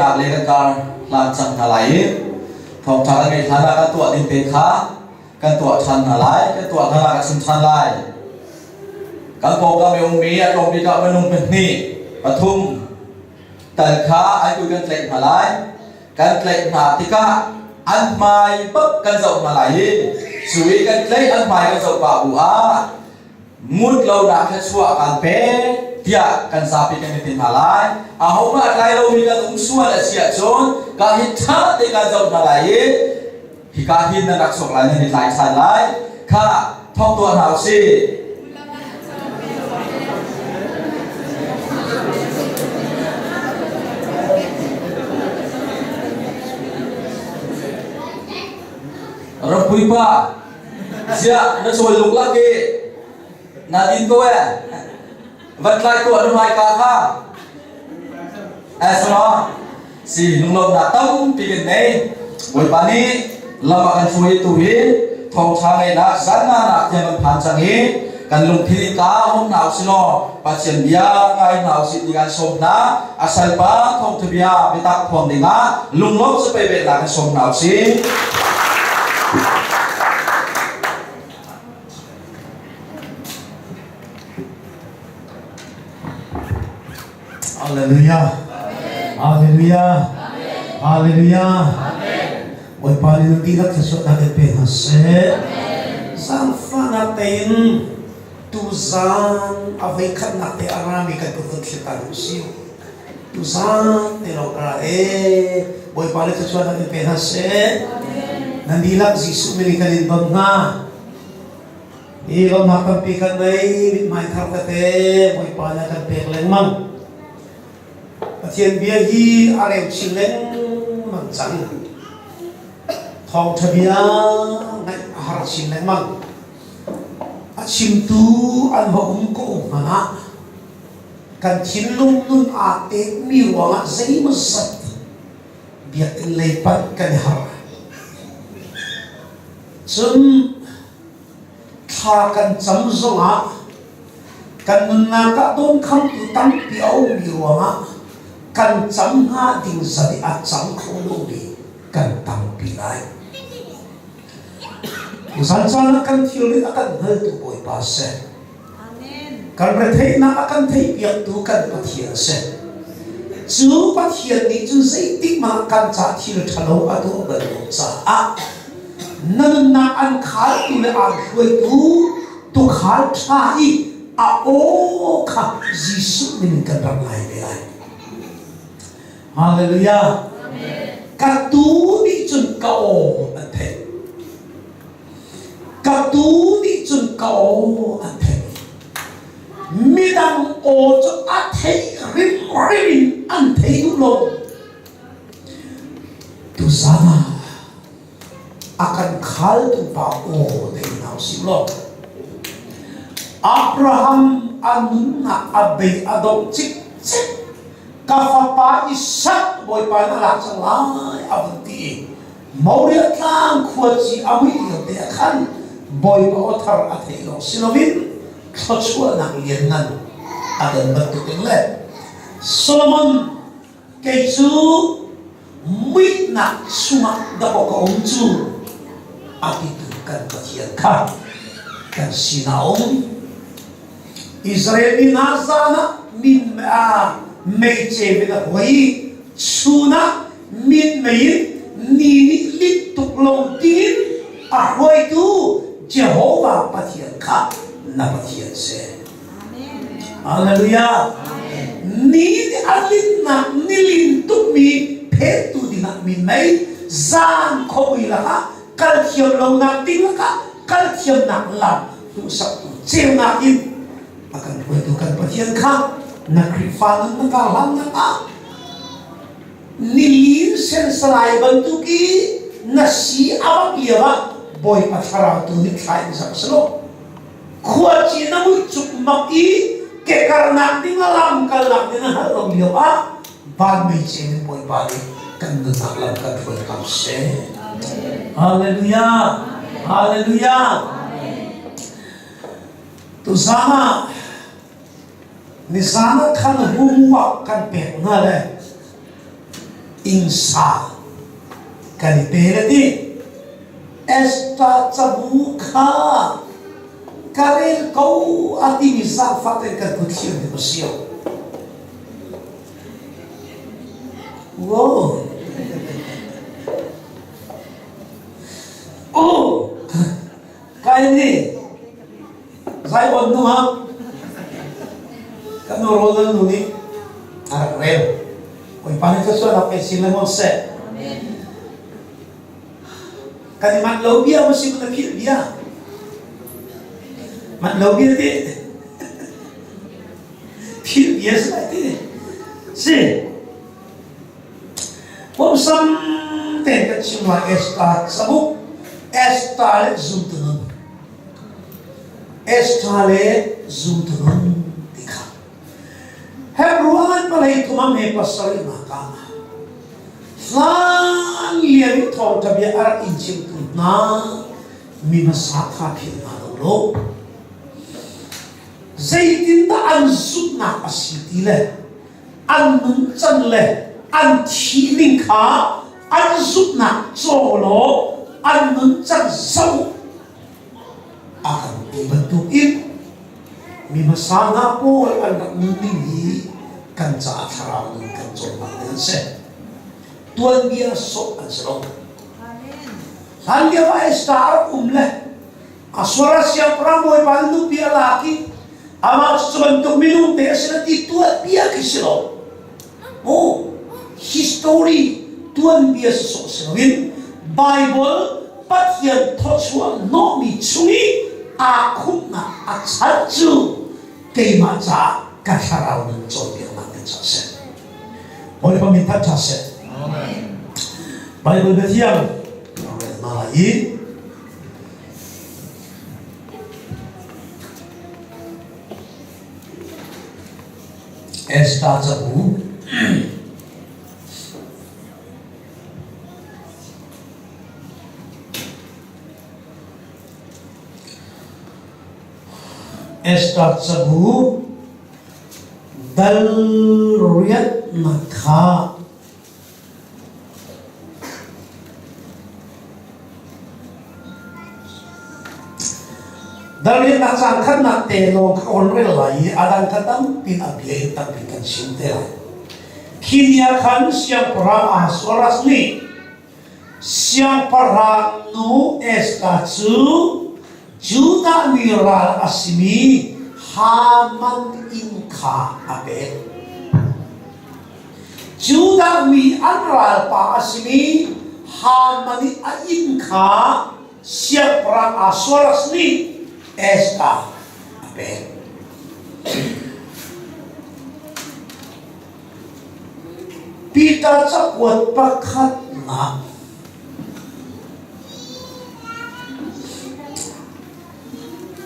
ngeihnak le kan kar hlan cang hna lai i thawngṭha kan ngeih hlan ah kan tuah ding te kha kan tuah ṭhan hna lai, kan tuah hna kan chim ṭhan lai. Kan pawngkam i ummi a tlawm bik ah minung pahnih, pathum tal kha ai kui kan tlaih hna lai. Kan tlaih hna tikah an hmai bak kan zoh hna lai i cu i kan tlaih an hmai kan zoh pah bu ah ngut lonak thluachuah kan pek tiah kan zapi kan i ti hna lai. Ahohmah a tlai lomi kan um sual a si ahcun ka hi ṭha te kan zoh hna lai i hika hin nan rak chuak lai nan i tlai ṭhan lai. Kha thawk tuah hna u sih. Rampuipa Ziah na cawi luklak i na din ko eh. Van tlai tuah na hmaika kha. Eh salo si lunglawmhnak tampi kan nei. Bawipa nih lam a kan hruai tu hi thawngṭha ngeihnak zannak tiang kan phan cang i kan lungthin ka hung hna usih law Pathian bia ngai hna usih ti kan sawm hna. A salpa thawngṭha bia biatak phuang dingah lunglawm sapei vehnak kan sawm hna usih. Hallelujah. Hallelujah. Hallelujah. Bawipa nih nan dihlak thluachuahnak in pe hna seh. Zaangfahnak tein tuzaan a voikhatnak te a rami kan kut vun thlir ta u sih. Tuzaan te lawng ka ra e. Bawipa nih thluachuahnak in pe hna seh. Nan dihlak Jesuh min in kan in don hna. Hi lawmnak tampi kan ngei, mithmai thar tete Bawipa nih a kan pek lengmang. Pathian bia hi a reu chin lengmang cang. Thawngṭha bia ngaih a har chin lengmang. A chimtu an va um ko hmanh ah kan thinlung nun aa tekmi ruangah zeimawzat biakinn lei panh kan i harh. Cun thla kan cam zongah kan nunnak ah dawnkhamtu tampi a ummi ruangah kan cam hnga ding zat i a cam kho lomi kan tampi lai. Zan caan ah kan thilrit a kan hngaltu Bawipa seh. Kan retheihnak a kan theihpiaktu kan Pathian seh. Cu Pathian nih cun zeitik hmanh kan ca thil ṭhalo a tuah bal lo caah na nunnak an khaltu le aan hruaitu tukhal ṭha i a aw kha Jesuh min in kan rak ngai ve lai. Hallelujah. Ka tuu nih cun ka aw an theih. Ka tuu nih cun ka aw an theih. Midang aw cu a theih rimrim in an thei duh lo. Tuzan ah a kan khaltu pa aw thei hna usih law Abraham a nunnak a bei a dongh cikcek ka fapa Isak Bawipa na lak cang lai a vun ti i Moriah tlang khuaci a muih lio te ah khan Bawipa aw thar a theih lawng si loin thluachuahnak lianngan a don bantuk in le Solomon kei cu muihnak chungah dakaw ka um cu a titu kan Pathian kha kan sinah a um. Israel mi hna zan ah min a meice in a huai i chun ah minmei in ni nih lit tuk lo dingin a hruaitu Jehovah Pathian kha na Pathian si. Hallelujah. Ni nih a linnak nilin tukmi phentu dingah minmei zan khuamui lakah kal thiam lonak ding lakah kal thiamnak lam hmuhsaktu ceunak in a kan hruaitu kan Pathian kha na Khrihfa nun na karhlannak ah nilin sensalai bantuk i na si a bak lio ah Bawipa thlarau tu nih thla in zak selaw khuaci na mui cukmak i kekarnak ding a lam kalnak ding a hngalh lo lio ah van mei cin in Bawipa nih kan nunnak lam kan hruai ko seh. Hallelujah. Hallelujah. Tuzan ah nizan ah khan homework kan pek hna le. Innsa kan i pe le ti. Esther cabu kha ka rel ko a timi zaangfah tein kan kut thlir ding a si. Wow. Oh, kai ni zai on nu ha kan nu rol nu nih a rak rel. Bawipa nih thluachuahnak pe sin lengmang seh. Kan i manh lo bia maw si na philh bia? Manh lo bia ti. Philh bia si lai ti. Si. Pomsam tein kan chim lai Esther sabuk Esther le zumtu nun. Esther le zumtu nun ti kha. Hebrew an palei thum am he pasarih nak ah hlan lio i thawngṭha bia a rak in chimtu hna mi hmasa kha philh hna lo law zeitindah an zumhnak a si ti le an nuncan le an thih ning kha an zumhnak caw law an nuncan zoh a kan ti bantuk in mi hmasa hna pawl an rak nunning hi kan caah thlarau nun kan cawnnak ding an si. Tuanbia sawh an si lo. Hlan lio ah Esther a rak um le Asuara siangpahrang bawipa nih nupi a lak i amah cu bantuk minung te a si na ti tuanbia khi si lo. Oh, history tuanbia si sawh si loin Bible Pathian thawchuah hnawhmi chung i aa khumhnak a chan cu keimah caah ka thlarau nun cawnpiaknak ding caah a si. Bawipa min that ṭha seh. Bible biathiang rel hna lai i Esther cabu Esther cabu dal riatnak kha dal riatnak caan khatnak te lawng kha on rel lai i a dang kha tampi a bia in tampi kan chim te lai. Khi ni ah khan siangpahrang Ahasuerus nih Siangpahrang nu Esther cu Judah mi ral a simi Haman inn kha a pek. Judah mi an ralpa a simi Haman i a inn kha siangpahrang Ahasuerus nih Esther a pek. Peter cakuat pakhatnak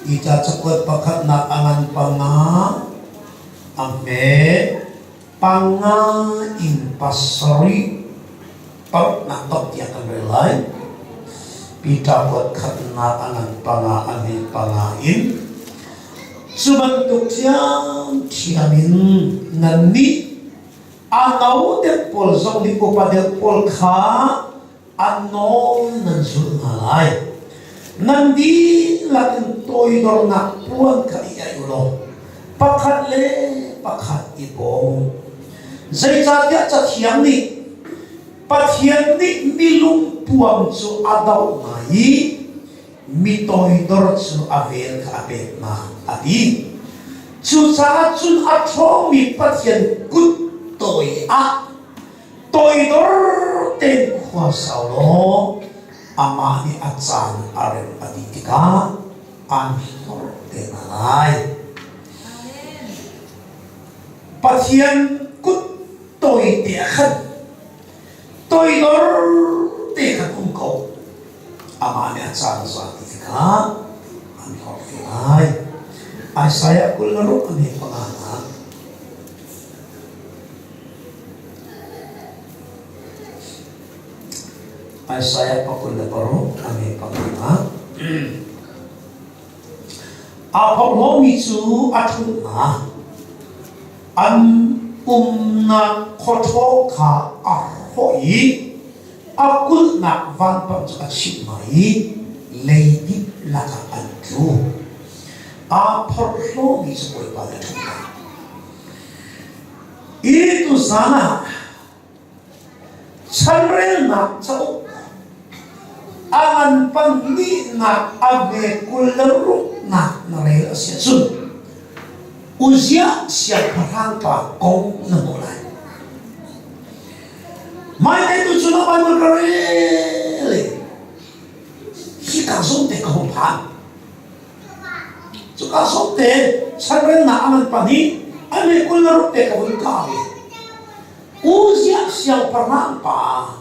Peter cakuat pakhatnak a ngan panga a hme panga in pasarih paruknak dot tiah kan rel lai. Peter kuat khatnak a ngan panga a hme panga in Cu bantuk ṭhiamṭhiam in nannih a no deuh pawl zong nih upa deuh pawl kha an nawl nan zulh hna lai. Nan dihlak in toidornak puan kha i aih u law pakhat le pakhat i bawm u. Zeicahtiah Cathiang nih Pathian nih milungpuam cu a doh hna i mi toidor cu a vel kha a pek hna a ti. Cucaah cun a ṭhawngmi Pathian kut toi ah toidor tein khua sau law amah nih a caan a rem a ti tikah aan hlorh te hna lai. Pathian kut toi te ah khan toidor te khan um ko. Amah nih a caan za ti tikah an hlorh te lai. Isaiah 26 a hme panga nak. Isaiah 26 a hme panga nak. Aa phorhlawmi cu a ṭhumh hna. An umnak khuaṭhaw kha a hrawh. thawh i a kulhnak vanpang cu a chimh hna i leidip lakah an tlu. Aa phorhlawmi cu Bawipa nih a ṭhumh hna. I tuzan ah Chanrelnak cauk a ngan pahnihnak a hme 26nak na rel a si ahcun Uzziah siangpahrang pa kong na hmuh lai. Hmailei tu cu na Bible ka rel i hika zawn te ka hung phan. Cuka zawn te chanrelnak a ngan pahnih a hme 26 te ka vun kau i Uzziah siangpahrang pa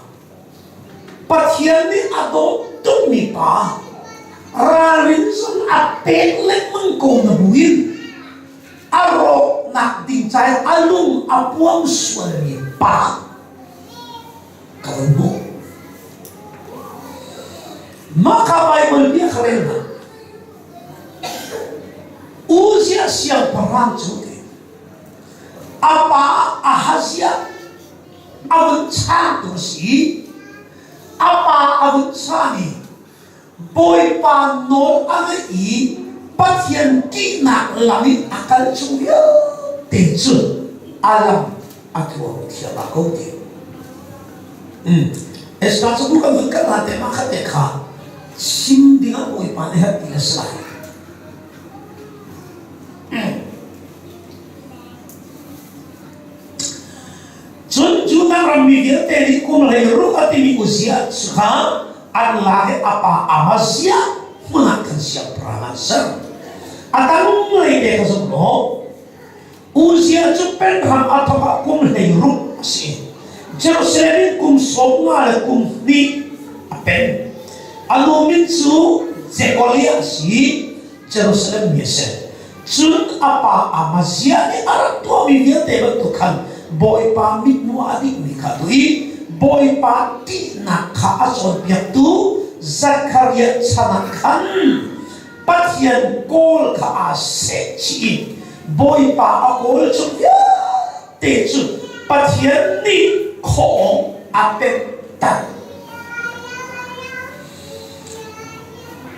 Pathian nih a dawt tukmi pa ralrin zong a pek lengmang ko na buin a rawknak ding ca a lung a puam sualmi pa ka van hmuh. Mah kha Baibal bia kha rel hna. Uzziah siangpahrang cu A pa Ahaziah a vun changtu a si. A pa a vun chan i Bawipa nawl a ngaih i Pathian ṭihnak lam in a kal chung vialte cu a lam a tluang thiam ah ko ti. Esther cu kan vun kal hna te mah khat te kha chim ding ah Bawipa nih herh ti a si lai. Cun Judah rammi vialte nih kum 16 a timi Uzziah kha an lak i a pa Amaziah hmun ah khan siangpahrang an ser. A tanglei te kha zoh law, Uzziah cu penram a thawk ah kum 16 a si. Jerusalem in kum 15 le kum hnih a pen. A nu min cu Jekoliah a si. Jerusalem mi a si. Cun a pa Amaziah nih a rak tuahmi vialte bantuk khan Bawipa mithmuh ah a dingmi kha tuah i Bawipa ṭihnak kha a cawnpiaktu Zekhariah chan ah khan Pathian kawl kha aa seh chih i Bawipa a kawl chung vialte cu Pathian nih khawng a pemhter.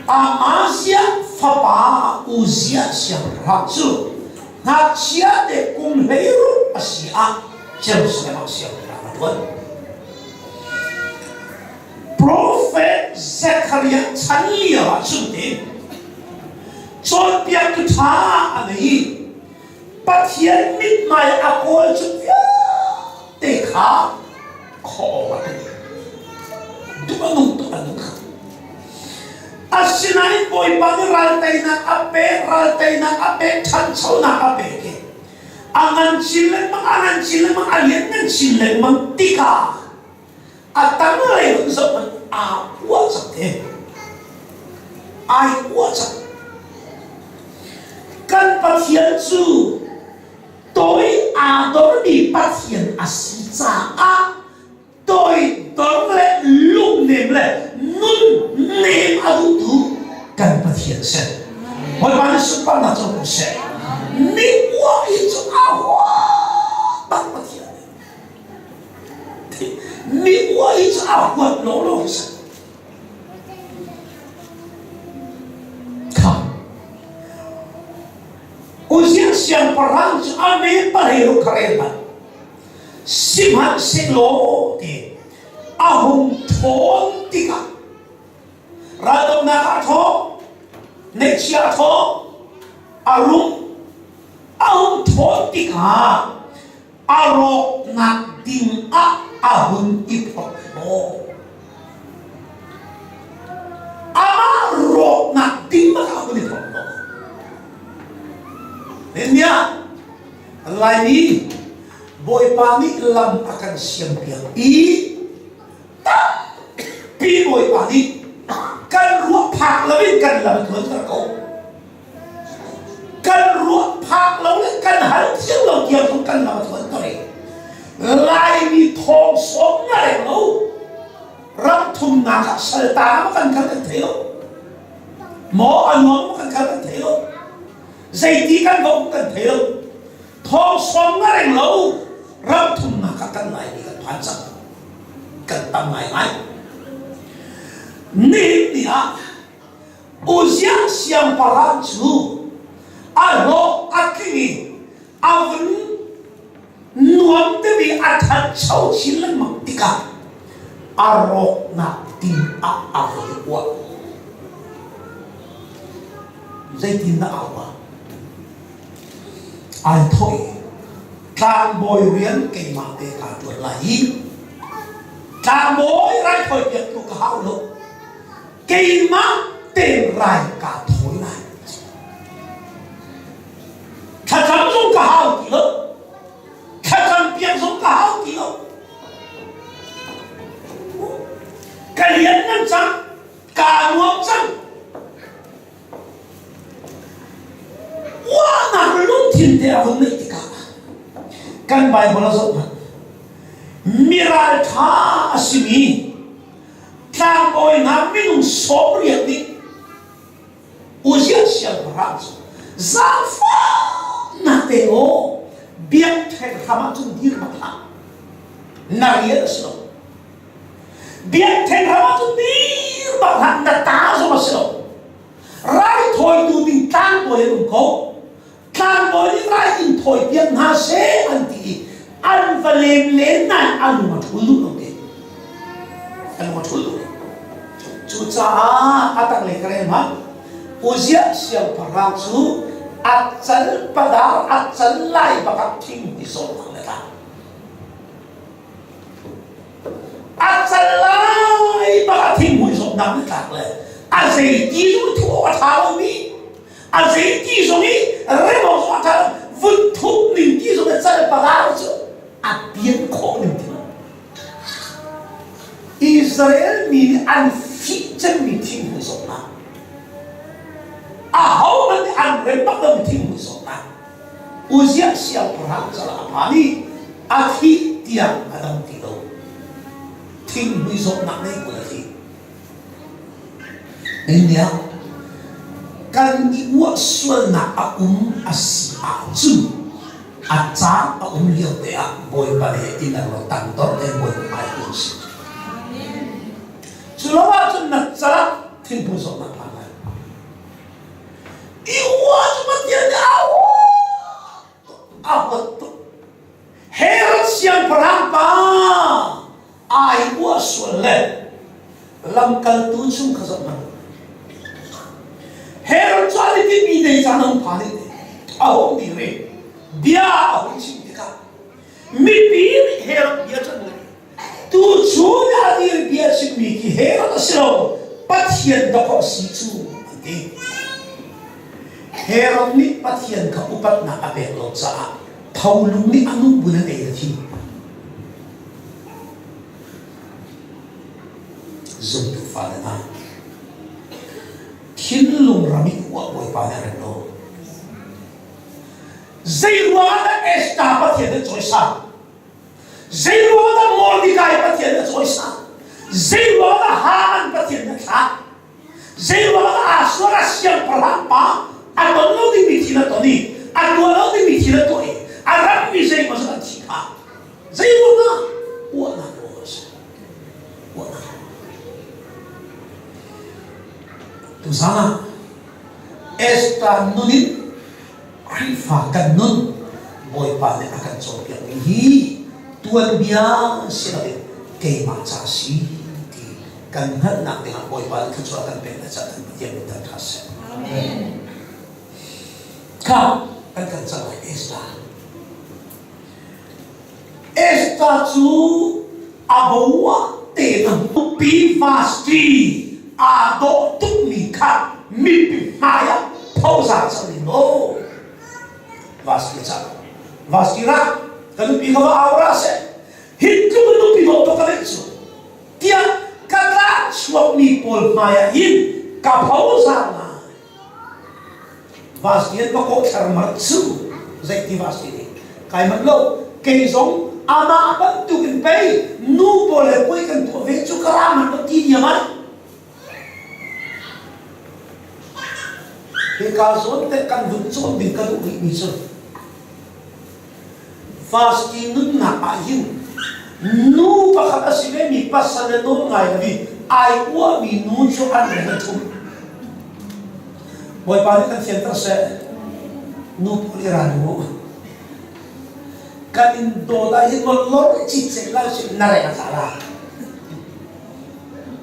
Amaziah fapa Uzziah siangpahrang cu ngakchia te kum 16 a si ah Jerusalem ah siangpahrang a ṭuan. Profet Zekhariah chan lio ah cun tin cawnpiaktu ṭha a ngei i Pathian mithmai a kawl cu vialte kha khawh a ti. Duh a nung tuk a nung. Asinain Bawipa nih ralteinak a pek, ralteinak a pek, ṭhanchonak a pek i a ngan chin lengmang, a ngan chin lengmang, a lianngan chin lengmang tikah a tanglei hun zoh hmanh aa uah cang te. Ai uah cang. Kan Pathian cu toi aa dormi Pathian a si caah toidor le lungnem le nun nem a duhtu kan Pathian si. Bawipa nih sunparnak cu ko seh. Mi uah hi cu a hua bak Pathian nih. Mi uah hi cu a huat lawlaw hi si. Kha. Uzziah siangpahrang cu a men pahleiruk kha rel hmanh. Sihmanhsehlaw ti a hung ṭhawn tikah raldohnak ah a ṭhawng, neihchia a ṭhawng, a rum, a hung ṭhawn tikah a rawknak ding ah a hun i phorhlaw. Amah rawknak ding ah a hun i phorhlaw. Nia Laimi Bawipa nih lam a kan siampiak i tampi Bawipa nih kan ruah phak loin kan lam tluanter ko. Kan ruah phak lo le kan hal thiam lo tiang zong kan lam a tluanter i Laimi thawng sawm na reng lo ram thumnak ah salta ma kan kal kan thei lo maw a nuam ma kan kal kan thei lo zeiti kan bawmh kan thei lo thawng sawm na reng lo ram thumnak ah kan Laimi kan phan cang. tam ngaingai. Nihin ni ah Uzziah siangpahrang cu a hlawh a tling i a vun nuam deuh i a ṭhancho chin lengmang tikah a rawknak ding ah a vun i uah. Zeitindah aa uah? Ai thawh i tlangbawi rian keimah te kaa ṭuan lai i tlangbawi raithawi piaktu ka hau lo. Keimah tein rai kaa thawi lai. Thlacam zong ka hau ti lo. Thlacam piak zong ka hau ti lo. Ka lian ngan cang, kaa nuam cang. Uahnak lungthin te a vun neih tikah kan Bible a zoh hmanh. Miralṭha a simi tlangbawi hna minung 80 nih Uzziah siangpahrang cu zaangfahnak te aw biakṭheng hram ah cun dir bak hlah. Na rian a si lo. Biakṭheng hram ah cun dir bak hlah. Na ta zong a si lo. Raithawitu ding tlangbawi an um ko. Tlangbawi nih rai in thawi piak hna seh an ti i an va lem len nain a lung a ṭhul duh lo te. A lung a ṭhul duh lo. Cucaah a tanglei ka rel hmanh. Uzziah siangpahrang cu a cal padar a cal lai bakah thing ti zawtnak le tla. A cal lai bakah thinghmui zawtnak le tlak le a zeiti zong thuh awk a ṭha lomi a zeiti zong i rem awk zong a ṭha lo vun thup ning ti zong i cal padar cu a pian khawh ning ti lo. Israel mi nih an fih cemmi thinghmui zawtnak ahohmanh nih an rem bak lomi thinghmui zawtnak Uzziah siangpahrang cal a phan i a thih tiang a dam ti lo. Thinghmui zawtnak nei kul a thi. Niah kan i uah sualnak a um a si ahcun a caan a um lio te ah Bawipa le in a ro tangdor te Bawipa hmai kun si. Cu lo ahcun na calah thinhmui zawtnak phan lai. I uah cu Pathian nih a a huat tuk. Herod siangpahrang pa ai uah sual le lamkaltu chung kha zoh hmanh. Herod cu an i tinhmi dei caan a hung phan i a hung dir i bia a hun chim tikah mipi nih Herod bia cu an ngaih. Tuchun ah a dir bia chimmi khi Herod a si lo, Pathian dawh a si cu an ti. Herod nih Pathian kha upatnak a pek lo caah tholung nih a nu bun an ei a thi. Zumtu fale hna, thinlung ram i uah Bawipa nih a rem lo. Zei ruangah dah Esther Pathian nih cawisan? Zei ruangah dah Mordecai Pathian na cawisan? Zei ruangah dah Haman Pathian na thlah? Zei ruangah dah Ahasuerus siangpahrang pa a ton lo dingmi thil a ton i a tuah lo dingmi thil a tuah i a rammi zeimaw zat an thi phah? Zei ruangah? Uahnak ruangah a si. Uahnak. Tuzan ah Esther nun in Khrihfa kan nun Bawipa nih a kan cawnpiakmi hi tuanbia si loin keimah ca si ti kan hngalhnak dingah Bawipa nih thluachuah kan pek le cah kan Pathian min thangṭhat seh. Amen. Kha kan kan cang lai Esther. Esther cu a bo te na pi Vashti aa dawh tukmi kha mipi hmai ah phozar cang ning law Vashti ca Vashti ra ka nupi kha va au ra seh hi tluk in nupi dawh tuk ka neih cu tiah ka tlah chuakmi pawl hmai ah hin ka phozar lai Vashti an va kawh thlarmar cu zeiti Vashti nih kai manh lo kei zong amah bantuk in pei nu pawl he puai kan tuah ve cu ka ra manh lo ti diam ai hika zawn te kan vun cawn ding ka duh rih mi cu Vashti nunnak ah hin. Nu pakhat a si ve mi pasal le nawl ngai lo i ai uahmi nu cu an reng an ṭhum. Bawipa nih kan fianter seh. Nu pawl i ral u. Kan in dawt ah hin maw lor cicek lai usih na reng a tla la.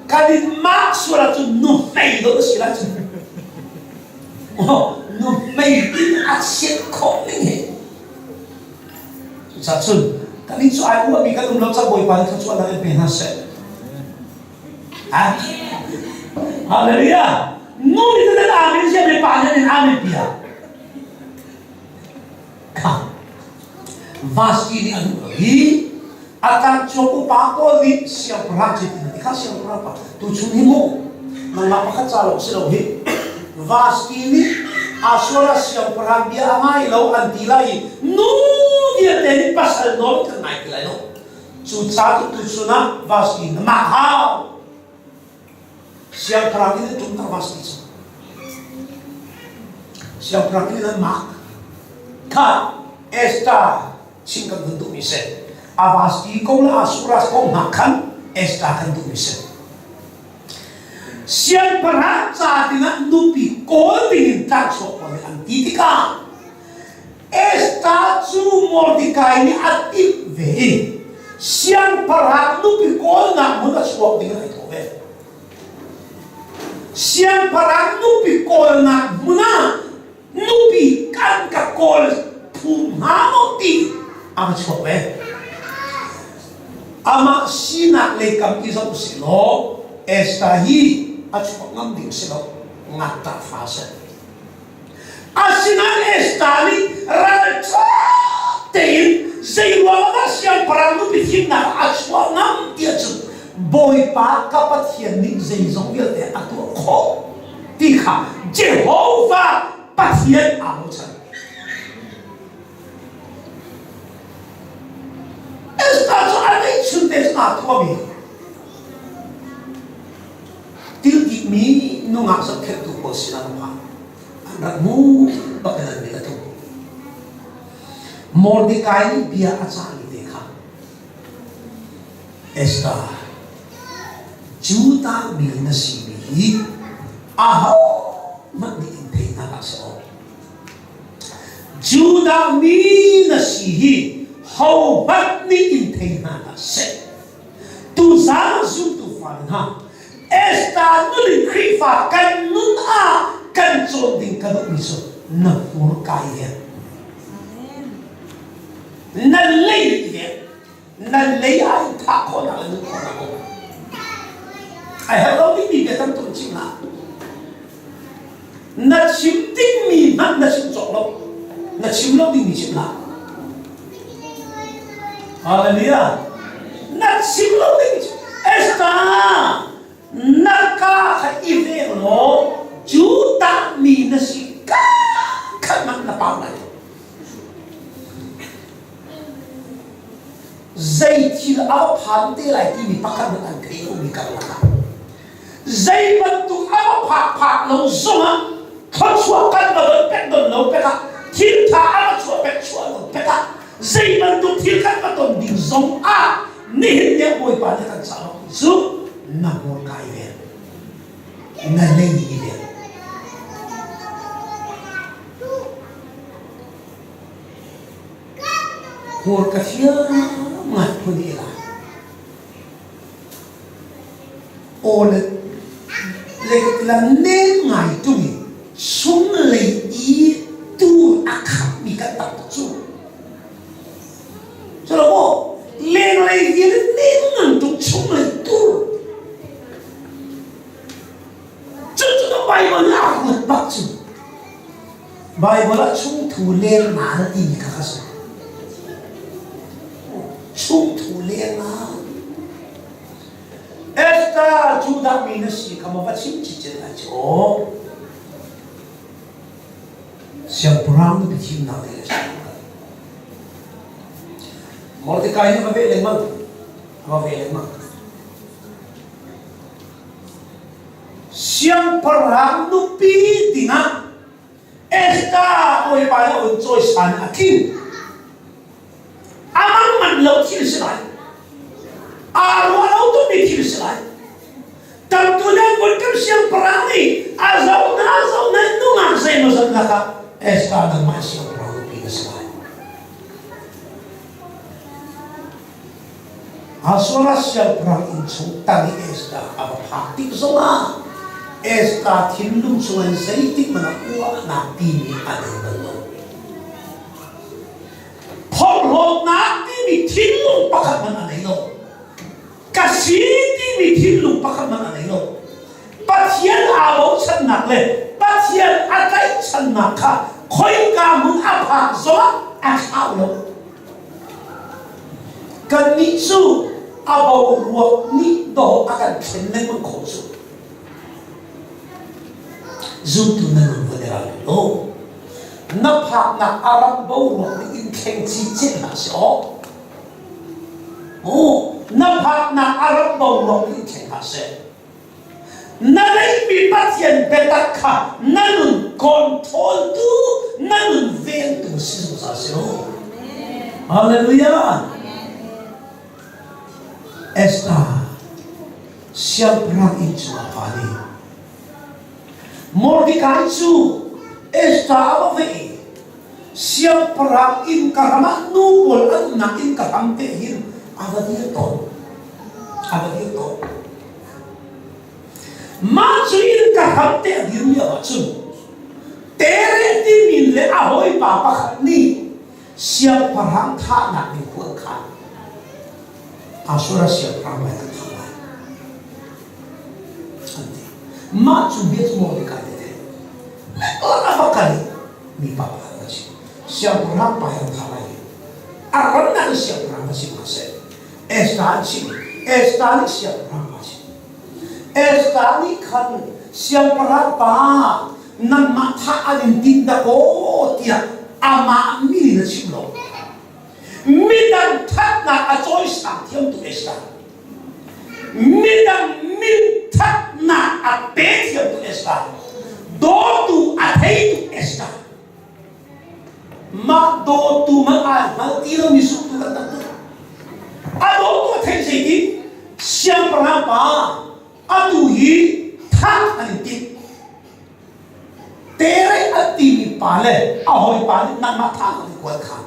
Kan in mak sual ahcun nuhmei dawh na si lai cun. Nuhmei in a chiat khawh ning hi. Cucaah cun kannih cu ai uahmi kan um lo caah Bawipa nih thluachuahnak in pe hna seh. Hallelujah! Nu nih cun an amen sia mi pa nih an amen pia. Kha Vasti nih a duh lo i a tlangcuang upa pawl nih siangpahrang cu ti kha siangpahrang pa tuchun hi mu nangmah pakhat ca lawng si lo hi Vasti nih Asuara siangpahrang bia a ngai lo an ti lai i nu vialte nih pasal nawl kan ngai ti lai lo cucaah cu tuchun ah Vasti na mah hau Siangpahrang in an ṭumter Vasti cu. Siangpahrang in an mak. Kha Esther chim kan hun duhmi si. A Vasti kong le Asuras kong hna khan Esther kan duhmi si. Siangpahrang ca dingah nupi kawl dingin tlangchuak pawl nih an ti tikah Esther cu Mordekai nih a timh ve i siangpahrang nupi kawlnak hmun a chuak ding in ai thawh ve. Siangpahrang nupi kawlnak hmun ah nupi kan ka kawl phum hnga maw ti a va chuak ve. Amah sinak lei kam i zoh si law Esther hi a chuak ngam ding si lo ngakṭah fa a si. Asinain Esther nih ralṭha tein zeiruang ah siangpahrang nupi thimnak a chuah ngam tiah cun Bawipa ka Pathian nih zeizong vialte a tuah khawh ti kha Jehovah Pathian aa bochan. Esther cu a neihchun te cu aa thuami Tiltikmi nungak zohkhenhtu pawl sinah ka phan. An rak hmu bak in an mit a tlung. Mordekai nih bia a cahmi te kha Esther, Judah mi na simi hi ahohmanh nih in thei hna hlah seh aw. Judah mi na si hi hohmanh nih in thei hna hlah seh. Tuzaan zumtu fale hna, Esther nun in Khrihfa kan nun ah kan cawn ding ka duhmi cu na hmurka i veng. Na lei i veng. Na lei ah in thah khawhnak le nun khawhnak um. A herh lo dingmi bia tam tuk chim hlah. Na chim dingmi hmanh na chim cawk lo. Na chim lo dingmi chim hlah. Hallelujah. Na chim lo ding Esther na ka kha i veng law Judah mi na si ka khat hmanh na pau lai. Zei thil a va phan te lai timi pakhat hmanh an thei lomi karlak ah zei bantuk a va phak phak lo zongah thluachuah kan va don pek don lo pek ah thil tha a va chuah pek chuah lo pek ah zei bantuk thil kan va ton ding zong ah nihin ni Bawipa nih kan cah lo cu na hmurka i vel na lei i vel hmurka thiam ngai phun i la Aw le la nem ngai ṭung i chunglei i tur a khatmi kan tam tuk cu. Culo maw lenglei vial in nem ngang ṭung chunglei tur. Cucu ka Bible nih a ruat bak cu. Bible ah chungthu lengmal timi kha ka si. Chungthu lengmal. Esther Judah mi na si kha maw va chim cicet lai cu aw. Siangpahrang nupi thimnak lei a si. Mordecai nih va veh lengmang. Va veh lengmang. Siangpahrang nupi dingah Esther bawipa nih a hun cawisan a tling. A mang manh lo thil si lai. Aa ruah lo tukmi thil si lai. Tamtu nih vun kan siangpahrang nih a zoh na zoh na nungak zeimawzat lakah Esther nangmah siangpahrang nupi na si lai. Ahasuerus siangpahrang inn chung tang i Esther a va phak tik zongah Esther thinlung chungin zeitik hmanh ah uahnak timi a nei bal lo. Phorhlawtnak timi thinlung pakhat hmanh a nei lo. Ka si timi thinlung pakhat hmanh a nei lo. Pathian aa bochannak le Pathian a tlaihchannak kha khoika hmun a phak zongah a thlau lo. Kannih cu a boruak nih dawh a kan thlen lengmang khawh cu. Zumtu na nun van i ral lo. Na phaknak a ram boruak nih in thleng cicet hlah seh aw. Na phaknak a ram boruak nih in thleng hlah seh. Na neihmi Pathian biatak kha na nun control tu, na nun vengtu si zungzal seh u. Hallelujah. Esther siangpahrang inn chungah phan i Mordecai cu Esther a va veh i siangpahrang inn ka ram ah nu pawl an umnak inn ka ram te hin a va dir tawn. A va dir tawn. Mah cu inn ka hram te a dir lio ahcun Tere timi le a hawipa pakhat nih siangpahrang thahnak ding khua an khan. Asura siangpahrang lai kan thah lai. An ti. Mah cu bia cu Mordecai nih a theih. A va kal i mipa pakhat a si. Siangpahrang pa hi an thah lai i a ram ah siangpahrang a si hna seh. Esther an chimh. Esther nih siangpahrang pa chimh. Esther nih khan siangpahrang pa nangmah thah an in timh dakaw tiah amah min in a chim lo. Midang thatnak a cawisang thiamtu Esther. Midang min thatnak a pe thiamtu Esther. Dawtu a theitu Esther. Mah dawtu man ai hngal ti lomi zumtu kan tam tuk. A dawtu a theih zeitin siangpahrang pa atu hi thah an in timh. Tere an timi pa le a hawipa nih nangmah thah an kuat kha.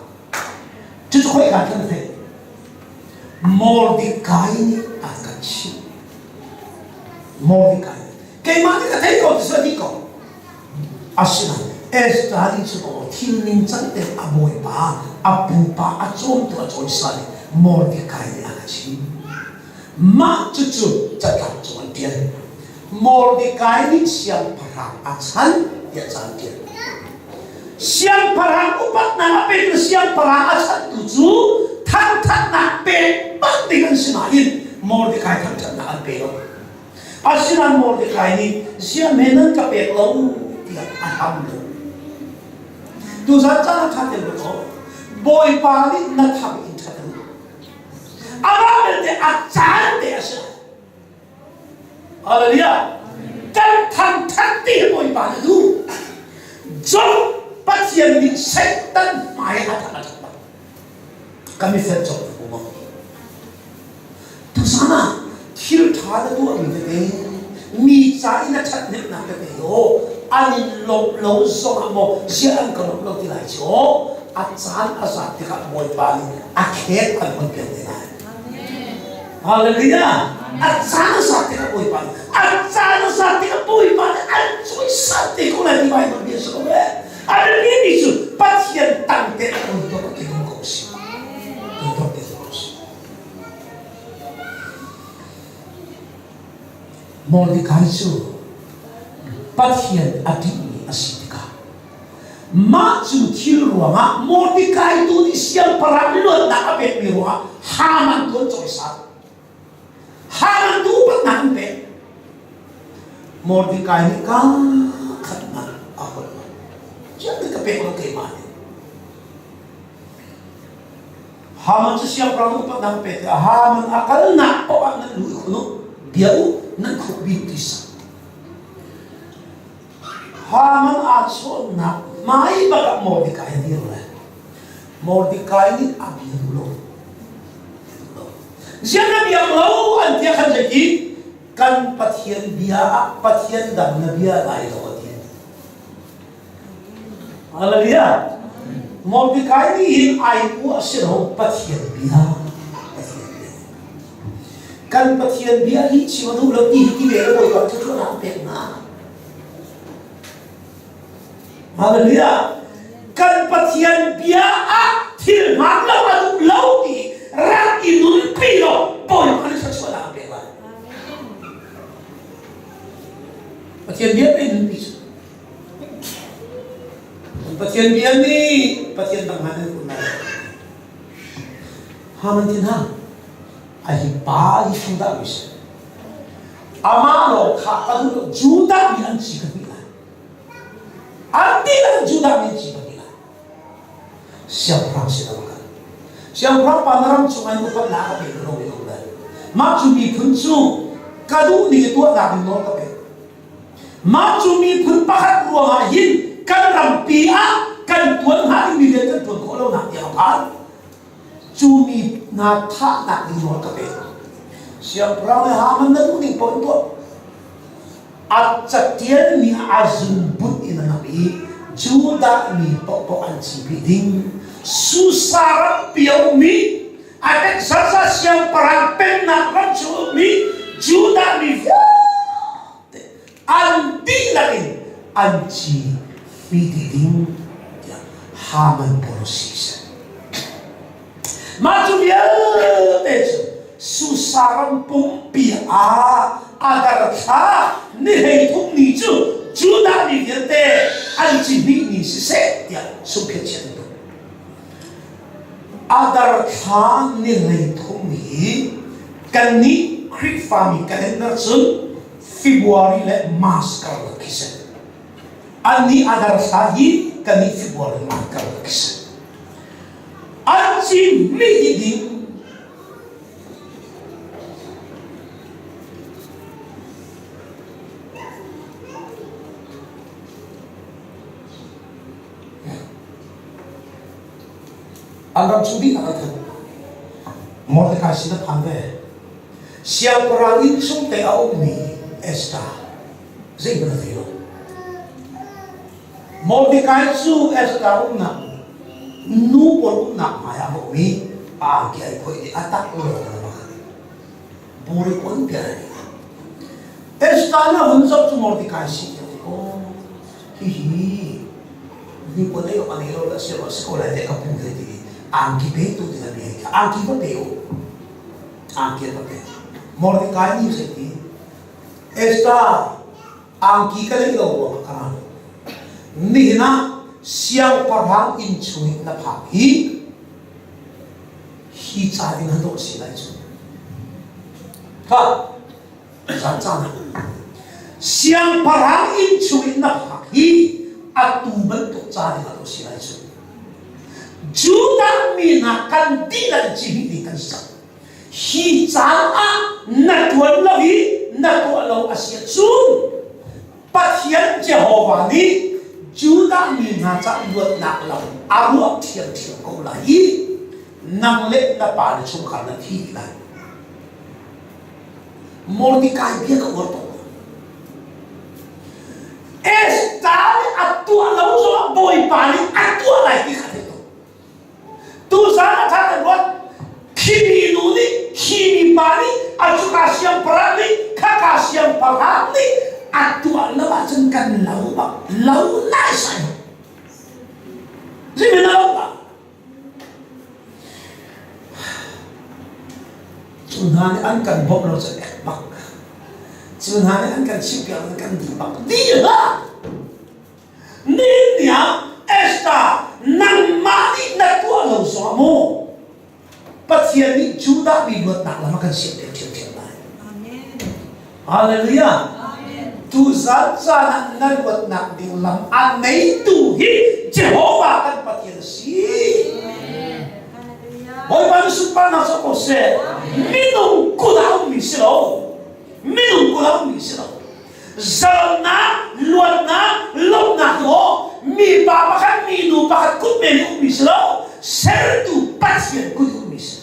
Cucu khoika khan na theih? Mordecai nih a kan chimh. Mordecai. Keimah nih ka thei ko ti cu a dih ko. Asinain Esther nih cun aw thil ningcang tein a bawipa, a pupa a cawmtu a cawisan i Mordecai nih a ka chim. Mah cucu catlap cung an ṭial. Mordecai nih siangpahrang a chan tiah ca an ṭial. Siangpahrang upatnak a petu siangpahrang a chantu cu thangṭhatnak pek bak ding an si nain Mordecai thangṭhatnak an pe lo. Asinain Mordecai nih ziahme nan ka pek lo tiah a hlam lo. Tuzan caan ah ṭha tein ruat awk. Bawipa nih na thang in ṭhat u. Amah belte a caan te a si lai. Hallelujah. Kan thangṭhat ti hi Bawipa nih duh. Job Pathian nih Satan hmai a thang a ṭhat bak. Kan i fel cawk ko maw? Tuzan ah thil ṭha na tuahmi tete, mi ca i na ṭhathnemhnak tete aw, an in lawmh lo zongah maw ziah an ka lawmh lo ti lai cu aw, a caan a zat tikah Bawipa nih a khek an hon piak te lai. Hallelujah! A caan a zat tikah Bawipa nih a caan a zat tikah Bawipa nih an cawisan te ko lai ti Baibal bia si ko eh. A biapimi cu Pathian tang te a um tuk ti ko si. Tuah ti ko si. Mordecai cu Pathian a ṭihmi a si tikah mah cu thil ruangah Mordecai tu nih siangpahrang luatnak a pekmi ruangah Haman tu an cawisan. Haman tu upatnak an pek. Mordecai nih kaa khatnak a holh lo. Chiah ka pek lo keimah nih. Haman cu siangpahrang upatnak pek tikah Haman a kalnak paoh ah nan lu i khun u, bia u, nan khuk bik ti sak. Haman aa chawnhnak hmai bak ah Mordecai a dir le Mordecai nih a bia duh lo. Ziang na biak lo an ti khan zeiti kan Pathian bia ah Pathian dang na bia lai lo a ti. Hallelujah. Mordecai nih hin ai uah si lo Pathian bia. Pathian bia. Kan Pathian bia hi chim a duh lo ti hi ti ve le Bawipa thluachuahnak pek hna. Hallelujah. Kan Pathian bia ah thil hmaan lo a duh lo ti rak i nunpi law Bawipa nih thluachuahnak a pek lai. Pathian bia pe nunpi cu. Pathian bia nih Pathian dang hna nan kun lai. Haman tin ha a hi pa hi Judah mi si. Amah lawng kha ka duh lo Judah mi an ci ka hnih lai. An dihlak Judah mi an ci ka hnih lai. Siangpahrang sin a va kal. Siangpahrang pa na ram chungah in upatnak a pe lo mi um lai. Mah cu miphun cu ka duh ning i tuahnak in nawl ka pek. Mah cu miphun pakhat ruangah hin kan rampi ah kan tuan hnga dingmi rian kan tuan khawh lonak tiang a phan. Cu mi hna thahnak ding nawl ka pek. Siangpahrang le Haman na duh ning paoh in tuah. A catialmi a zungbut in a lam i Judah mi paohpaoh an cihmih ding. Susa rampi a ummi Artaxerxes siangpahrang pennak ram chung ummi Judah mi vialte an dihlak in an ci hmi dih ding tiah Haman policy a si. Mah cu vialte cu Susa ram pumpi ah Adar thla ni 13 ni cu Judah mi vialte an cihmih ni siseh tiah sungkhet chiat an tuah. Adar thla ni 13 hi kannih Khrihfami calendar cun February le March karlak khi si. Annih Adar thla hi kannih February March karlak khi si. An cihmih dih ding An ram chung dihnak an thanh. Mordecai sin a phan ve. Siangpahrang inn chung te a ummi Esther zeihmanh a thei lo. Mordecai cu Esther umnak nu pawl umnak hmai ah a um i a angki ai phoih i a tak lawng a bak. Buri kun pian ai. Esther nih a hun zoh cu Mordecai si ti aw hihi ni pawl ei awk a nei lo le si si ko lai te ka pu he ti angki pe tu ding a bia angki va pe u angki va pe Mordecai nih zei ti Esther angki ka neih lo ruangah ka ra nihin ah siangpahrang inn chung in na phak hi hi ca ding han dawh si lai cu kha zan caan ah siangpahrang inn chung in na phak hi atu bantuk ca ding ah dawh si lai cu Judah mi hna kan dihlak cihmih ding kan si cang Hi caan ah na ṭuan lo i na tuah lo a si ahcun Pathian Jehovah nih Judah mi hna ca luatnak lam a ruah ṭhiamṭhiam ko lai i nang le na pa le chungkhar na thi lai. Mordecai bia ka uar tuk. Esther nih a tuah lo zongah Bawipa nih a tuah lai ti kha thei tuk. Tuzaan a ṭha kan ruat. Khimi nu nih, khimi pa nih, a cuka siangpahrang nih, khaka siangpahrang nih a tuah lo ahcun kan lo bak, lo nai sai. Zeimin a lo bak. Cu hna nih an kan bawmh lo cu ek bak. Cu hna nih an kan chimhpiak an kan dih bak. Dih hlah! Nihin ni ah Esther nangmah nih na tuah lo zongah mu Pathian nih Judah mi luatnak lam a kan siampiak ṭhiamṭhiam lai. Hallelujah. Tuzan caan ah na luatnak ding lam a neitu hi Jehovah kan Pathian a si. Bawipa nih sunparnak cu ko seh. Minung kut ah ummi si lo. Minung kut ah ummi si lo. Zalnak, luatnak, lawmhnak cu mipa pakhat, minu pakhat kut men i ummi si lo, sertu Pathian kut i ummi si.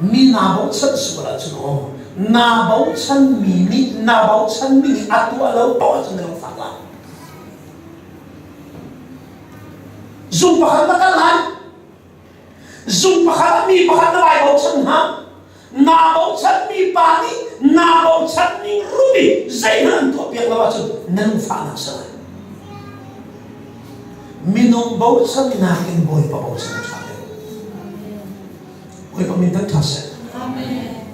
Mi naa bochan sual ahcun aw naa bochanmi nih naa bochanmi nih a tuah lo paoh ahcun na lungfak lai. Zung pakhat na kal lai. Zung pakhat ah mi pakhat na vai bochan hna. Naa bochanmi pa nih naa bochan ning rum i zeihmanh an tuahpiak lo ahcun na lungfahnak si lai. Minung bochannak in Bawipa bochan a ṭha deuh. Bawipa min thangṭhat seh.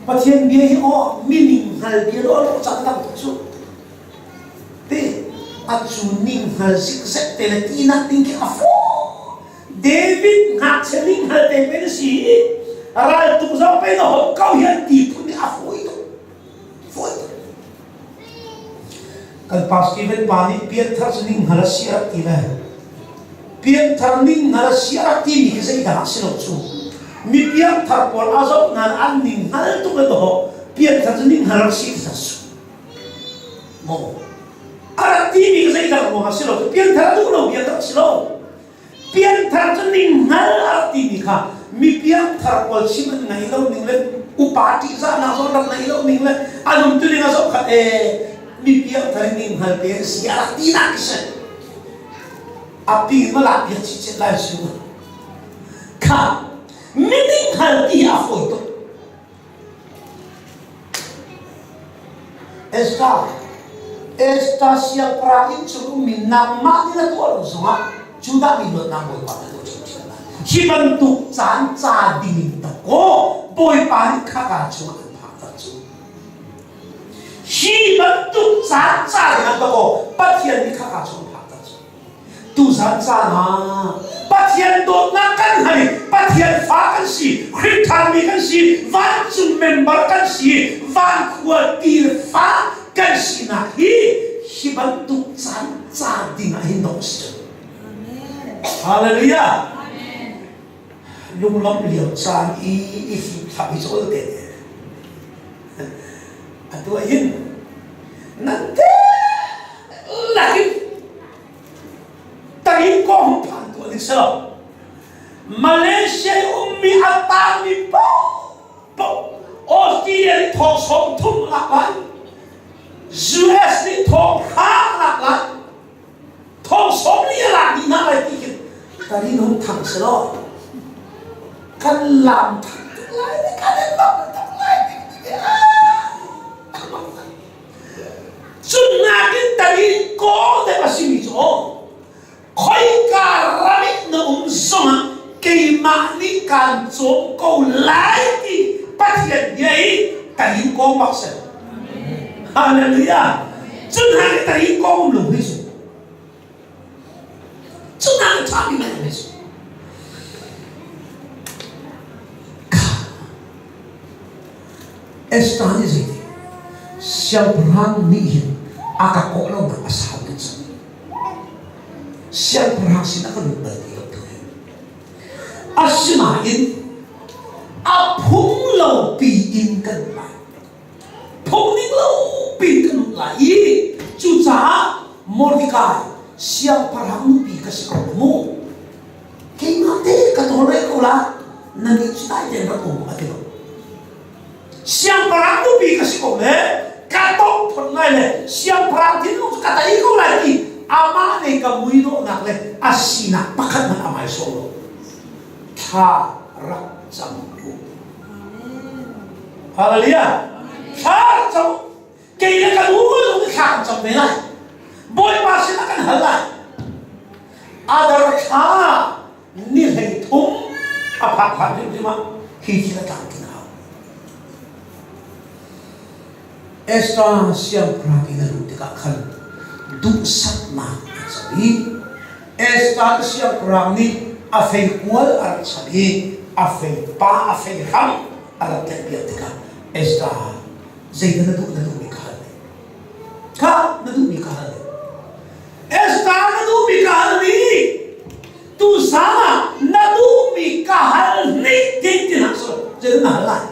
Pathian bia hi aw mining hngal bia lo a cang tam tuk cu. Te a cu ning hngal zikzek te le tinak ding khi a faw. David ngakchia ning hngal te pe na si i ral tuk zong pe na hot ko hian ti phun nih a fawi tuk. Fawi tuk. Kan pa Stephen pa nih pianthar cu ning hngal a si a rak ti le pianthar ning hngal a si a rak timi khi zeidah a si lo cu mi piangthar pawl a zoh nain an ning hngal tuk le dawh pianthar cu ning hngal rak si ti su maw a rak timi khi zeidah ruang a si lo pianthar a duh lo bia rak si lo Piangthar cu ninghngal a rak timi kha mi piangthar pawl chim an ngaih lo ning le upa ṭihzahnak zong rak ngaih lo ning le an umtuning a zoh kha ee mi piangthar in ninghngal te an si a rak tinak khi si. A pi ma lak piak chih lai su kha mi ninghngal ti a fawi tuk. Esther Esther siangpahrang inn chung ummi nangmah nih na tuah lo zongah Judah mi luatnak Bawipa na tuah ṭhiamṭhiam lai. Hi bantuk caan ca ding in dakaw Bawipa nih khaka chungah an phakter cu. Hi bantuk caan ca ding ah dakaw Pathian nih khaka chung an phakter cu. Tuzan caan ah Pathian dawtnak kan hngal i Pathian fa kan si, Khrihṭhanmi kan si, vancung member kan si, van khua ti le fa kan sinak hi hi bantuk caan ca ding ah hin dawh a si. Hallelujah. Lunglawmh lio caan i i fimthlak hi cu ol te Atu ah hin nan te lakin tarin kong phan tuah ding si lo. Malaysia i ummi a tangmi paohpaoh Australia nih thong 30 lak lai US nih thong hra lak lai thong 40 a lak dih hna lai ti khin tarin hung thang si lo kan lam thang tuk lai kan in bang tuk lai Cun nakin tarin kaw deuh a simi cu khoika ram in na um zongah keimah nih kaan cawm ko lai ti Pathian bia i tarin kaw bak si. Hallelujah. Cun hna nih tarin kaw um lo hi cu. Cu hna nih ṭha mi hi cu. Esther nih zeiti siangpahrang nih hin a ka kawh lonak a sau tuk cang. Siangpahrang sinah ka lut bal ti lo tu hi. Asinain a phung lo piin kan lai. Phung ning lo piin kan lut lai i cucaah Mordecai siangpahrang nupi ka si ko mu. Keimah te ka tawlrel ko la na nih cu dai tein rak um a ti lo. Siangpahrang nupi ka si ko le ka tong phun lai le siangpahrang thinlung cu ka tei ko lai ti amah le ka muidawhnak le a sinak pakhat hmanh a mai sawh lo. Thla rak cam u. Hallelujah. Thla rak cam u. Kei le kan u zong nih thla kan cam ve lai. Bawipa sinah kan hal lai. Adar thla ni 33 a phak hlan hrimhrim ah hi thil a tlamtling a hau. Esther siangpahrang inn a luh tikah khan duhsaknak a co i Esther siangpahrang nih a feikual a rak chap i a feipa a fei hram a rak tlaihpiak tikah Esther zeidah na duh na duhmi ka hal kha na duhmi ka hal Esther na duhmi ka hal ni tu sang ah na duhmi ka hal ni tin ti hlah sawh zeidah na hal lai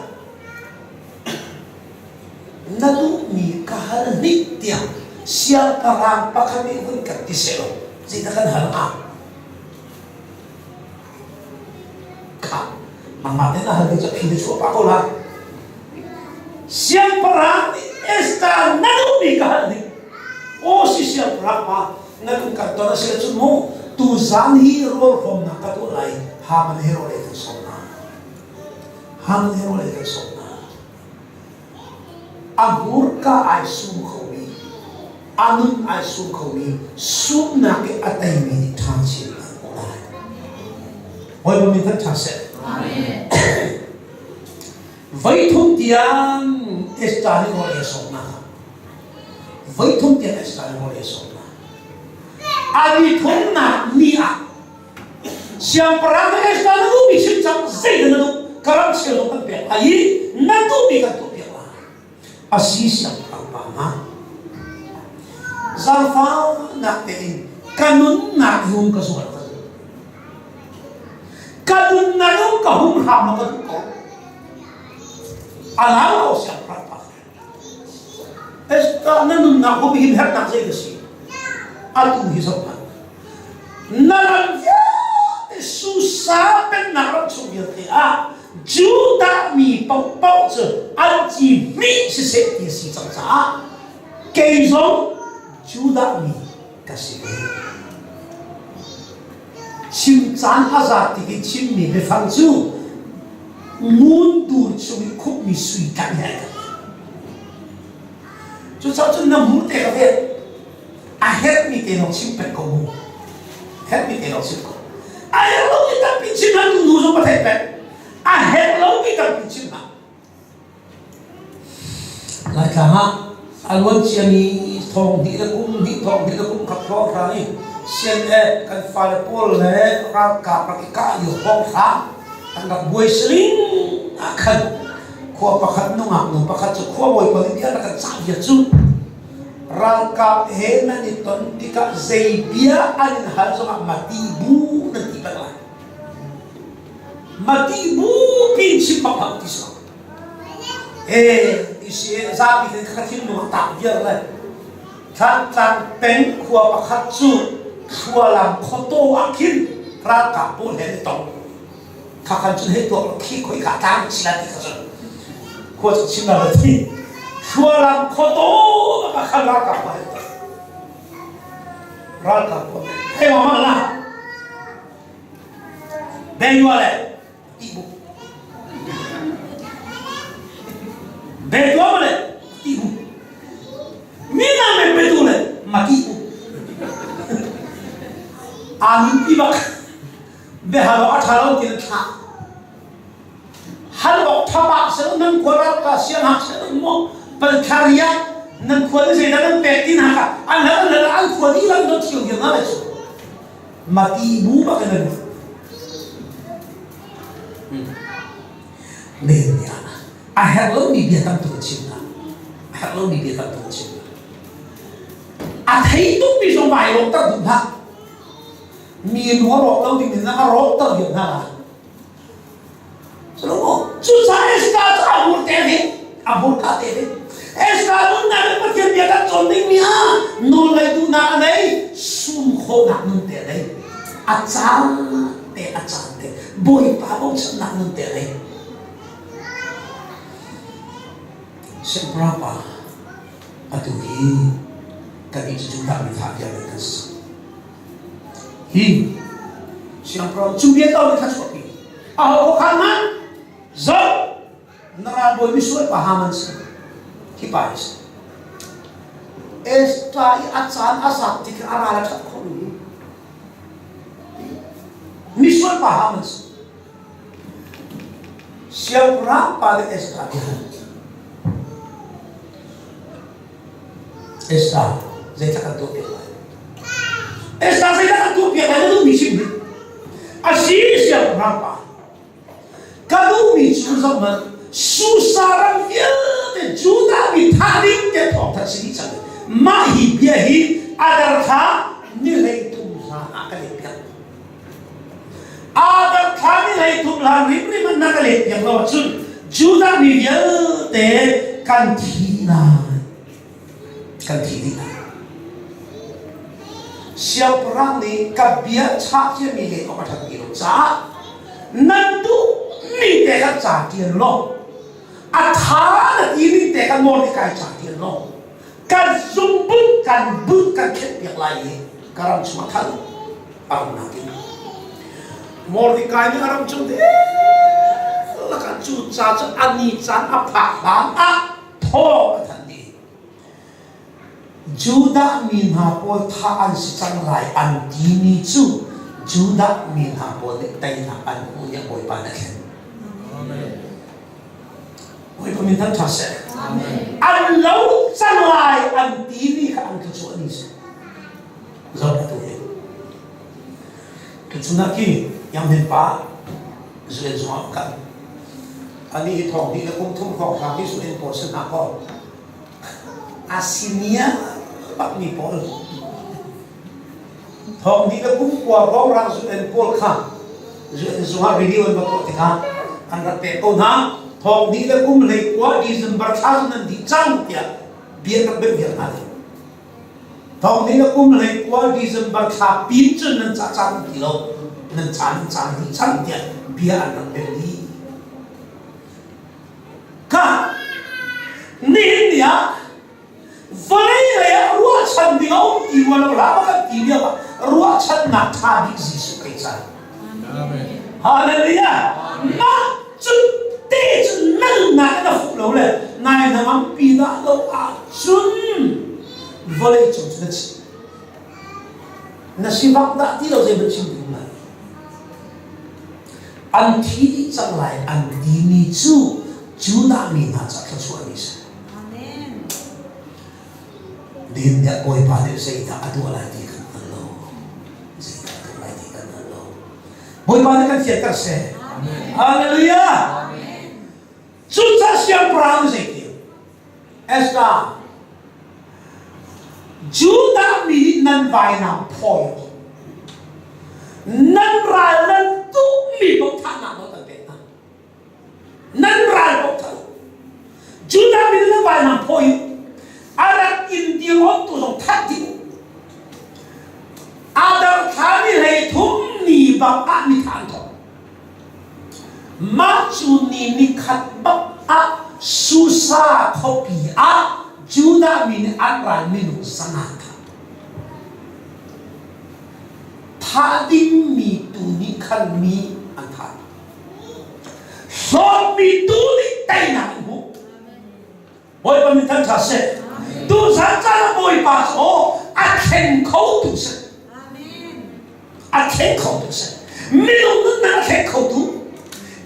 na duhmi ka hal ni tiah siangpahrang pakhat nih vun kan ti seh law zeidah kan hal hnga kha. Nangmah te na hal ding cu phi na chuah pah ko lai. Siangpahrang nih Esther na duhmi ka hal ding. Aw si siangpahrang pa na lung kan ton a si ahcun mu tuzaan hi rawl hrawmnak ka tuah lai Haman hi rawl ei kan sawm hna. Haman hi rawl ei kan sawm hna. A hmurka ai sum khomi, a nun ai sum khomi, sumnak i a teimi nih ṭha chin an hmuh lai. Bawipa min kan ṭha seh. Amen. Voithum tiang Esther nih rawl ei a sawmnak. Voithum tiang Esther nih rawl ei a sawmnak. A ni thumnak ni ah Siangpahrang Esther na duhmi chim cang zeidah na duh ka ram cheu zong kan pek lai i na duhmi kan tuahpiak lai. Asi siangpahrang pa hna zaangfahnak tein ka nunnak yung ka zual ka duh. Ka nunnak yung ka hum hram ka duh ko. A lau ko siangpahrang pa. Esther na nunnak humhim herhnak zei na si? Atu hi zoh hmanh. Na ram vialte Susa pennak ram chung vialte ah Judah mi paohpaoh cu an ci hmih siseh ti a si cang caah kei zong Judah mi ka si ve. Chim caan a zat tik i chimmi biafang cu ngun dur chung i khupmi sui tlang he ai khat. Cucaah cun na hmur te ka vet. A herhmi te lawng chim peng ko mu. Herhmi te lawng chim ko. A herh lomi tampi chim hlah tu nu zong ka theih peng. A herh lomi tampi chim hlah. Laitlang ah a luan ciami thong hnih le kum hnih thong hnih le kum khat hrawng hrang i CNF kan fale pawl le ralkap rak i kah lio hrawng hrang an rak buai saling ah khan khua pakhat nungak nu pakhat cu khua bawi pa nih bia rak kan cah bia cu ralkap he nan i ton tikah zei bia an in hal zongah mati bu nan ti peng lai mati bu pin chim bak hlah ti si Eh, ti zapi te kha thinlung a tak viar le Thantlang peng khua pakhat cu Thlualam khuataw ah khin ralkap pawl he an i tong. Kha khan cun hei tuak khi khoi ka tlang si lai ti kha cun khua cu chim la thi. Thlualam khuataw ah khan ralkap pawl he an i tong. Ralkap pawl hei ma la. Bengua le ti bu. Betua le ti bu. Mina me betu le mati bu. Amin pi bak behalo athalo tin thla. Hal ok thapa se nan khua ka siang hak se mo pal tharia nan khua ni zeidah nan pek tin haka an hal an an khua ni lan do thiu hiang na le mati bu bak in Men nih a herh lomi bia tam tuk a chim hna. A herh lomi bia tam tuk a chim hna. A thei tukmi zong vai rawkter duh hlah. Mi nu a rawk lo ding in a rawkter diam hna la. Cucaah Esther cu a hmur te hi a hmurka te hi Esther nunnak in Pathian bia kan cawn dingmi ah nawlngaih duhnak a nei sum khawhnak nun te a nei a caan te a caan te Bawipa bochannak nun te a nei Siangpahrang pa atu hi kan ih cu Judah mi thah vialte kan si Hi siangpahrang cu bia to kha chuahpi. Aho kha hmanh zoh na ralbawi misual pa Haman si. Hi pa hi si. Esther i a caan a zat tik a ral a ṭhat khawh mi misual pa Haman si. Siangpahrang pa le Esther bia Esther zeitlak kan tuahpiak lai? Esther zeitlak kan tuahpiak lai na duhmi chim rih. A si siangpahrang pa. Ka duhmi cu zoh hmanh Susa ram vialte Judah mi thah ding te thawngtha si dih cang. Mah hi bia hi Adar thla ni 13 hlan ah ka lehpiak. Adar thla ni 13 hlan rimrim in na ka lehpiak lo ahcun Judah mi vialte kan thi lai. Kan thi dih lai. Siangpahrang nih ka bia chah ciami leh awk a ṭhat ti lo caah nan duhmi te kan ca ṭial law a ṭha na ti ning te kan Mordecai ca ṭial law kan zungbut kan but kan khenh piak lai i ka ram chungah khan a ram nakin Mordecai nih a ram chung dihlak ah cu ca cu a ni caan a phak hlan ah thawng a thanh dih. Judah mi hna pawl thah an si cang lai an timi cu Judah mi hna pawl nih teinak an hmuh i Bawipa nih a thlen. Bawipa min thangṭhat seh. An lo cang lai an timi kha an thluachuah ni si. Zoh atu hi. Tuchun ah khi Yang pa zuen zungah kan. Ani hi thong hnih le kum thum hrawng hlang hi zuen pawl si hna kaw A senior bakmi pawl thawng nih le kum kua rawrang UN pawl kha UN zungah radio an va tuah tikah an rak pek ko hna. Thawng nih le kum hlei kua December thla cu nan dih cang tiah bia rak beuh viar hna ding. Thawng nih le kum hlei kua December thla pin cun nan ca cang ti lo nan ca nan cang dih cang tiah bia an rak beuh dih. Kha nihin ni ah vawlei lei ah ruahchan ding a um ti rua lo hlah ma kan ti lio ah ruahchannak ṭha bik Jesuh kei cang. Hallelujah! Mah cu te cu nalnak in a fuh lo le nai hnangampi dah lo ahcun vawlei cung cu na chim. Na sivak dah ti lo zeihmanh chim ding lai. An thi dih cang lai an timi cu Judah mi hna ca thluachuah ni si. Din nih Bawipa nih zeidah a tuah lai ti kan hngal lo. Zeidah a tuah lai ti kan hngal lo. Bawipa nih kan fianter seh. Hallelujah. Cucaah siangpahrang zei ti? Esther, Judah mi nih nan vainam phawi u. Nan ral nan tukmi paoh thahnak nawl kan pek hna. Nan ral paoh that u. Judah mi nih nan vainam phawi u. A rak in dir-ontu zong that dih u. Adar thla ni hlei thum ni bang ah mi thah an thawk. Mah cu ni nikhat bak ah Susa khuapi ah Judah mi nih an ral minung 500 kha thah dingmi tu nih khan mi an thah. Hlawtmi tu nih teinak an hmuh. Bawipa min thangṭhat seh. Tuzan caan ah Bawipa cu a thleng kho tu si. A thleng kho tu si. Minung nunnak a thleng kho tu.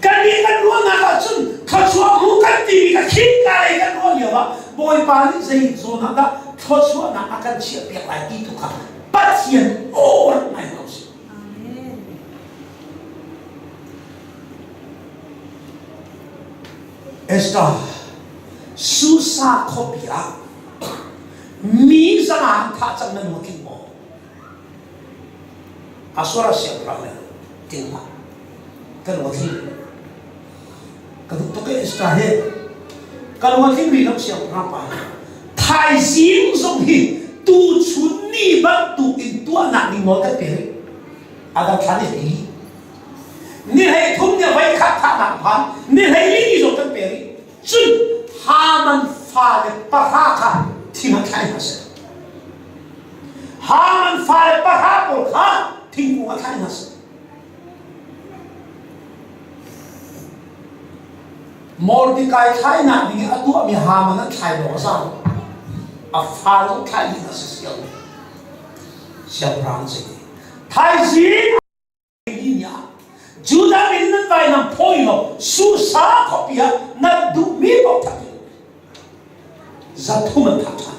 Kan nih kan ruahnak ahcun thluachuah hmu kan timi kha khika lei kan ruah lio ah Bawipa nih zei zawn ah dah thluachuahnak a kan chiahpiak lai ti tu kha Pathian aw rak ngai hna usih. Esther Susa khuapi ah mi zanga an thah cang nan hmu tling maw? Asuara siangpahrang le ting hlah. Kan lung a tling. Ka duh tuk e Esther hi. Ka lung a tling rih lo siangpahrang pa hi. Thaizing zong hi tuchun ni bantuk in tuahnak ding nawl kan pe rih. Adar thla ni hlei Ni hlei thum ni voi khat thahnak phan ni hlei li ni zong kan pe rih. Cun Haman fale pahra kha thing ah thlai hna seh. Haman fale pahra pawl kha thingkung ah thlai hna seh. Mordekai thlainak ding i a tuahmi Haman an thlai lawng a za lo. A fa zong thlai dih hna seh siang. Siangpahrang si. Thaizing Judah mi nan vainam phawi law Susa khuapi ah nan duhmi paoh that u. 300 an thah ṭhan.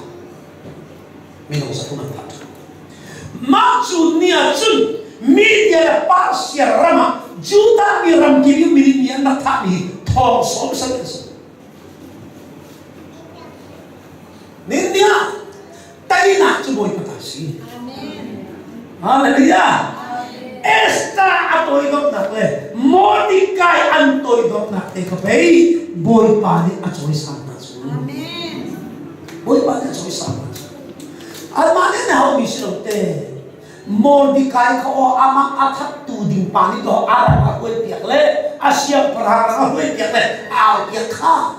Minung 300 an thah ṭhan. Mah cu ni ah cun Media le Persia ram ah Judah mi ram kip i mi an rak thahmi thong 70 an si. Ninni ah teinak cu Bawipa ta si. Hallelujah. Esther a toidornak le Mordecai an toidornak te kha pei Bawipa nih a cawisan hna cu. Bawipa nih a cawisan hna cu. Anmah nih na haumi si lo te. Mordecai kha aw amah a thattu tu ding pa nih dawh a ram a huai piak le a siangpahrang a huai piak le a au piak kha.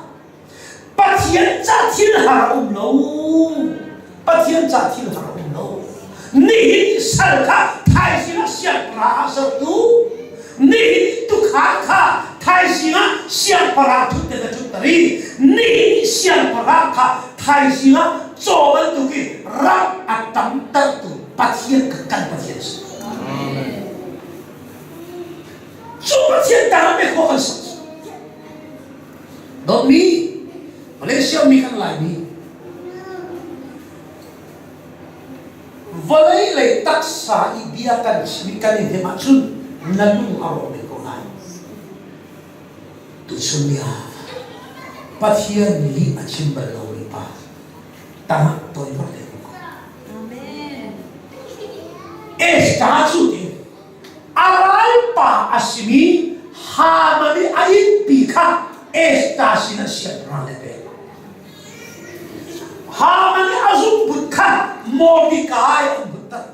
Pathian ca thil har a um lo. Pathian ca thil har a um lo. Nihin sal kha thaizing ah siangpahrang ah sertu, nihin tukhal kha thaizing ah siangpahrang thut te thut tari, nihin siangpahrang kha thaizing ah caw bantuk i ram a tamtertu Pathian kha kan Pathian si. Cu Pathian tang me khua kan sak. Dawtmi Malaysia mi kan Laimi vawlei lei taksa i bia kan chim i kan i hnem ahcun na lung a rawk men ko lai. Tuchun ni ah Pathian lih a chim bal lomi pa tangah toidor te ko. Esther cu ti A ralpa a simi Haman i a innpi kha Esther sinah siangpahrang nih a pek. Haman i a zungbut kha Mordecai an bunter.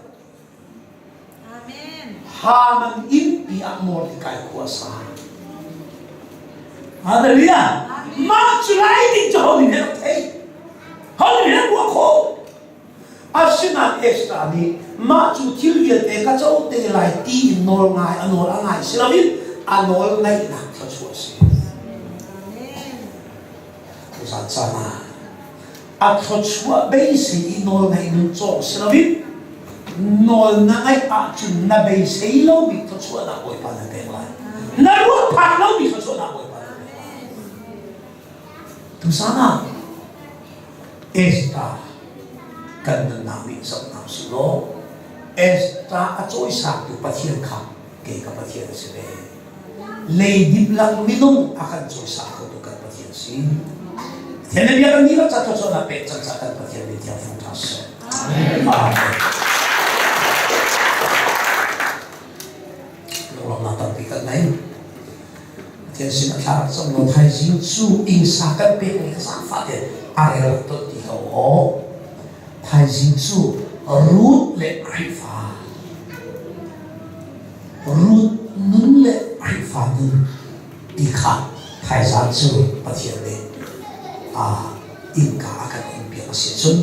Haman innpi ah Mordecai khua a sa. Hallelujah! Mah cu lai ding cu ho nih rak thei? Ho nih rak ruah khawh? Asinain Esther nih mah cu thil vialte ka co te lai ti in nawl ngai a nawl a ngai si loin a nawl ngaihnak thluachuah a si. Tuzan caan ah a thluachuah beisei i nawl ngaih nun cawng si loin nawl na ngaih ahcun na beisei lomi thluachuahnak Bawipa na pek lai. Na ruah phak lomi thluachuahnak Bawipa na pek lai. Tuzan ah Esther kan nunnak nih zoh hna usih law Esther a cawisangtu Pathian kha kei ka Pathian a si ve. Leidip lak minung a kan cawisang khotu kan Pathian si. Pathian na bia kan nih rak ca thluachuahnak pek cang ca kan Pathian min thiang fung ṭha seh. Amen. Lunglawmhnak tampi kan ngei. Pathian sin a thla rak cam law thaizing cu innsa kan pek mi kha zaangfah tein a rel rak ton ti ko aw. Thaizing cu Ruth le Khrihfa Ruth nun le Khrihfa nun ti kha thaizang cu Pathian nih a innka a kan on piak a si cun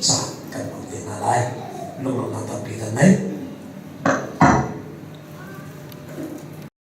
caan kan hmang te hna lai. Lunglawmhnak tampi kan ngei.